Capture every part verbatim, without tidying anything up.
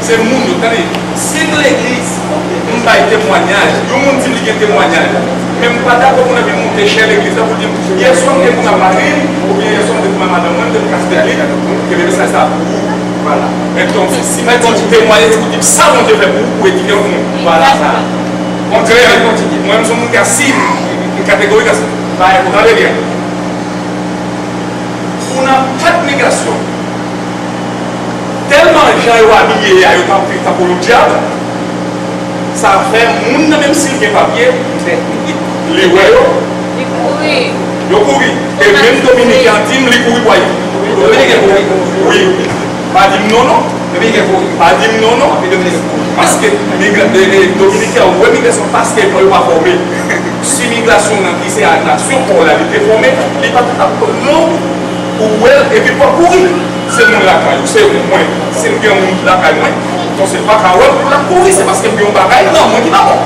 Se moun yo, tande, si legliz, m bay temwayaj, yon moun di m li gen temwayaj, men m pa dakò pou n anvi monte chè legliz la pou l di m, yèswa m te konn ap Mari, oubyen yèswa m te konn ap madanm mwen, m te konn kase tèt li, ke mesaj sa pou ou. Vwala. Men donk, si m di w temwayaj, se pou di m sa Bondye fè pou ou, pou edifye yon moun. Vwala sa. Bondye, mwen menm se yon moun ki a si, m kategorik a si. Bagay pou tande byen. Ou nan kat migrasyon. Tèlman jan yo abiye a, yo tankou, tankou yon dyab. Sa fè moun nan, menm si l gen papye, li wè yo, yo kouri. E menm Dominiken an di m li kouri pou Ayiti. Dominiken kouri. Wi. Pa di m non, non. Dominiken kouri. Pa di m non, non. Paske migra-, e, e, Dominiken an wè migrasyon paske yo pa fòme. Si migrasyon nan ki se a nasyon pa w la li te fòme, li pa t ap pran w pou wè l epi pou w ap kouri. Se moun lakay ou, se mwen. Si m gen moun lakay mwen, Konsèy pa ka wè l pou l ap kouri, se paske m gen yon bagay nan mwen ki pa bon.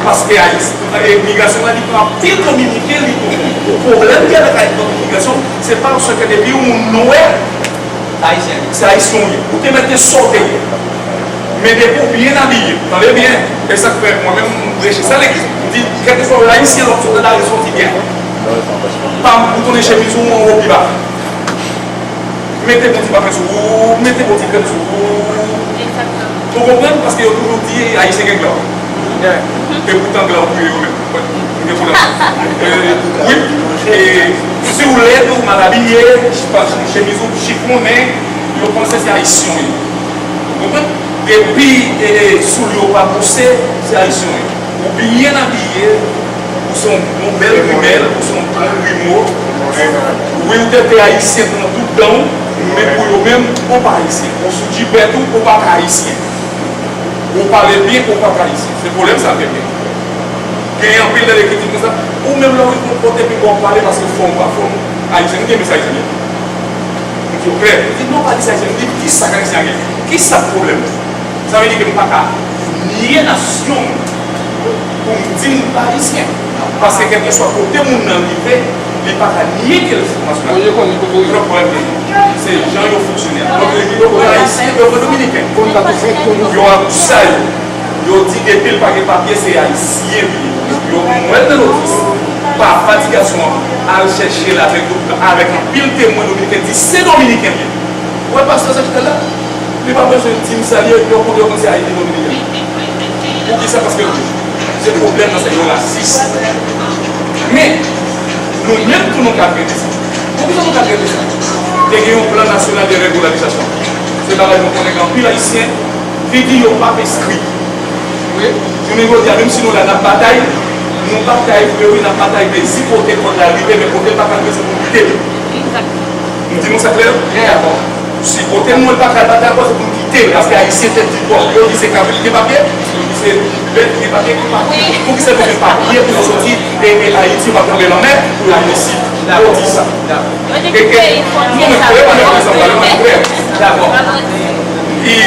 Paske Ayiti, e, migrasyon nan li pran anpil Dominiken, li pran pwoblèm ki avèk Ayiti, migrasyon, se paske depi yon moun nwè, se Ayisyen ou ye. Ou te mèt gen sa w te ye. Men depi w byen abiye, tande byen, e sa k fè mwen menm m preche sa legliz. M di, kèlkeswa w Ayisyen, lè w sot nan lari, soti byen. Pa m pou tounen chemiz ou an wo pi ba. Mete bon ti pafen sou ou, mete bon ti krèm sou ou. Ou konprann? Paske yo toujou di Ayisyen gen glan. E poutan glan pou yo menm. Mwen, mwen gen pwoblèm. E, wi. E, si w lèd, ou mal abiye, chemiz ou chifonnen, yo panse se Ayisyen w ye. Ou konprann? Epi, e, soulye w pa bouse, se Ayisyen w ye. Ou byen abiye, ou se yon, yon bèl grimèl, ou se yon bon grimo. Wi, ou te fè Ayisyen nan tout dan w, men pou yo menm, ou pa Ayisyen. Ou sou jipèt ou, ou pa ka Ayisyen. Ou pale byen, ou pa ka Ayisyen. Se pwoblèm sa ke gen. Gen anpil nan lekritik konsa. Ou menm lè w rive yon kote pi bò w pale paske fò w pa fò w. Ayisyen, nou gen mesaj Ayisyen. M di yo klè. M di non, pa di sa Ayisyen. M di kisa k Ayisyen a gen? Kisa k pwoblèm? Sa vle di ke m pa ka nye nasyon m pou m di m pa Ayisyen. Paske kèlkeswa kote moun nan rive, li pa ka nye ke l se nasyonal. Yo konnen kote w ye. Pran pwoblèm li. Se jan yo fonksyone a. Donk, yo pran Ayisyen, yo pran Dominiken. Yo ap sa yo. Yo di depi l pa gen papye, se Ayisyen li ye. Yo mwen nan notis. Papa ti gason an al chèche l avèk, avèk anpil temwen Dominiken, di se Dominiken li ye. Ou wè pastè Serge Pèl la? Li pa bezwen di m sa li ye, yo konn, yo konn se Ayiti Dominiken. Poukisa? Paske se pwoblèm nan se yo rasis. Men, nou menm tou nou ka trete sa. Poukisa nou ka trete sa? Te gen yon plan nasyonal de regularizasyon. Se bagay nou konnen gen anpil Ayisyen ki di yo p ap enskri. Wi. Jounen jodi a, menm si nou la n ap batay, nou batay vre wi, n ap batay mezi kote kòd la rive, men kote l pa ka rive, se pou nou kite l. M di nou sa klè? Si kote nou pa ka batay ankò, se pou nou kite l, paske Ayisyen tèt di twòp. Yo di se kabrit ki gen papye, yo di se bèt ki gen papye, ki gen papye. Poukisa nou gen papye pou nou soti e, e Ayiti, yo pa tonbe lanmè, pou y ale isit? Yo di sa. E ke, nou menm, yo pa menm prezan, yo pa menm prezan. Dakò. E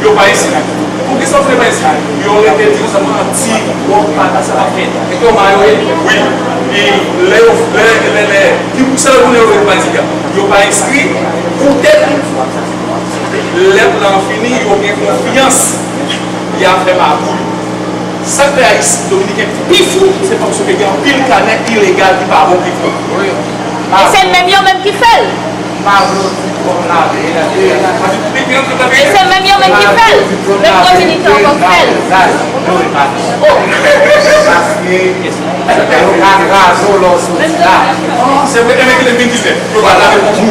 yo pa enskri. Poukisa yo pa enskri? Yo rete di yo sèlman anti wòk pa sa pa fèt. E ke yo mayo ye? Wi. E lè yo, lè, lè, lè, ki pou sèl konnen yo rete pa di gad. Yo pa enskri. Poutèt lè plan an fini, yo gen konfyans. Y a fè magouy. Sa k fè Ayisyen, Dominiken pi fou, se paske gen anpil kanè ilegal ki pa bon ki fou. E se menm yo menm ki fè l. E se menm yo menm ki fè l. Menm Dominiken ankò k fè l. Yo ka kraze w lè w soti la. Se vre, e men kite m vin di, yo ka kraze pou gou.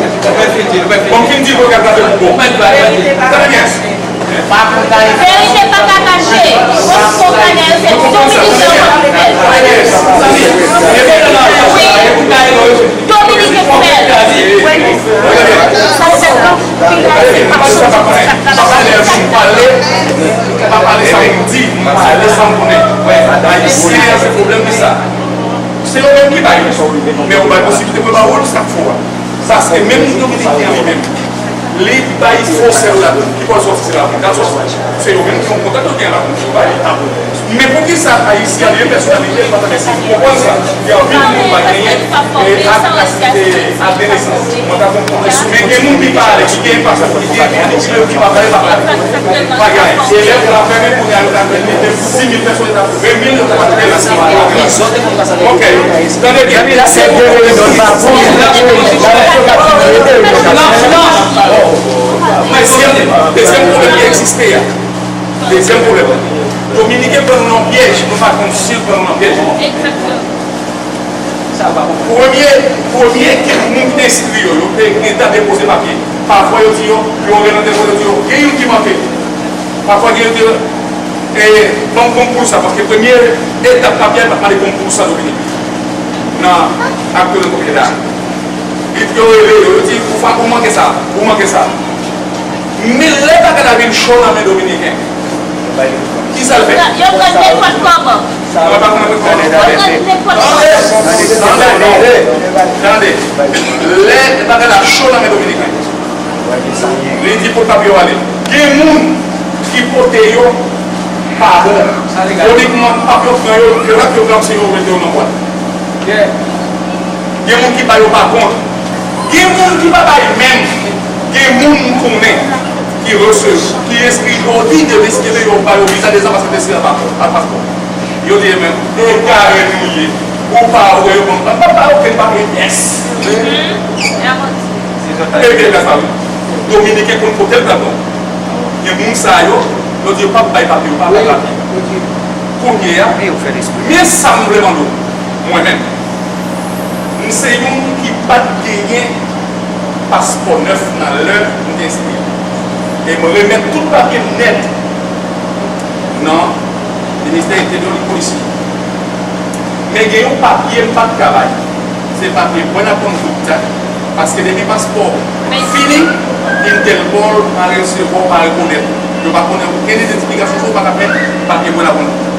Bon, m fin di, yo ka kraze pou gou. Tande byen. Verite pa ka kache. Bon, bon, kanè, se Dominiken yo k fè l. Wi. Dominiken k fè l. Wi. Sa se bon. Pa pale sa m di, pale sa m konnen. Ayisyen an, se pwoblèm li sa. Se yo menm ki bay. Men yo bay posiblite pou yo ba w sa k fò a. Paske menm Dominiken an li menm, Li bay fo sèl la, ki pral sòti se la. That's all. Se yo menm ki yon kontak yo gen la, ki bay li. Men poukisa Ayisyen li menm pèsonalite li pa ta mèsi? Ou konprann sa? Gen anpil moun pa genyen, e, ak, ak, e, ak de nesans. Mwen ta konprann. Men gen moun ki pa ale, ki gen pasyon, ki gen, ki gen, ki pa pale, pa pale. Pa genyen. E lè pou la fèmen, kounye a, yo ta fè mete sis mil pèsòn, yo ta fè ven mil, yo ta fè ven mil. Ok. Tande byen. Dezyèm, dezyèm pwoblèm ki egziste a. Dezyèm pwoblèm. Dominiken pran nou nan pyèj, nou pa konn si l pran nou nan pyèj. Premye, premye ki moun ki te enskri yo, yo te gentan depoze papye. Pafwa yo di yo, yo rele nan telefòn, yo di yo, gen youn ki manke. Pafwa gen youn ki, e, ban m konpouz sa, paske premye etap papye a, pa mande konpouz sa Dominik. Nan akte de propriyete a. Li di yo rele yo, yo di, ou fa, ou manke sa, ou manke sa. Men lè bagay la vin cho nan men Dominiken, kisa l fè? Yo pran nenpòt kòman. Mwen pa konn nenpòt kòman. Yo pran nenpòt kòman. Tande, tande, tande. Lè bagay la cho nan men Dominiken, li di pou papye yo ale. Gen moun ki pote yo pa bon. Lonikman, papye yo pran yo, yo rate yo pran se yo mete yo nan bwat. Gen moun ki ba yo pa kont. Gen moun ki pa bay menm. Gen moun m konnen ki resevwa, ki enskri jodi, demen si Dye vle yo ba yo viza, dezan paske te enskri a pa, a paspò. Yo di men, egare nou ye. Ou pa wè yo ban m pa ba okenn papye, yes. Ebyen, gras a wi. Dominiken konn pote l pran bon. Gen moun sa yo, yo di yo p ap bay papye, yo p ap bay papye. Kounye a, men sa m vle mande w, mwen menm, m se youn ki pa t genyen paspò nèf nan lè m te enskri. E m remèt tout papye m nèt nan ministè enteryè, li polisye. Men gen yon papye m pa t ka bay. Se papye bwè n ap konn tout tan. Paske depi paspò fini, Interpol pa resevwa w, pa rekonèt ou. Yo pa konnen okenn idantifikasyon sou ou, pa ka fè papye bwè n ap konn tout tan.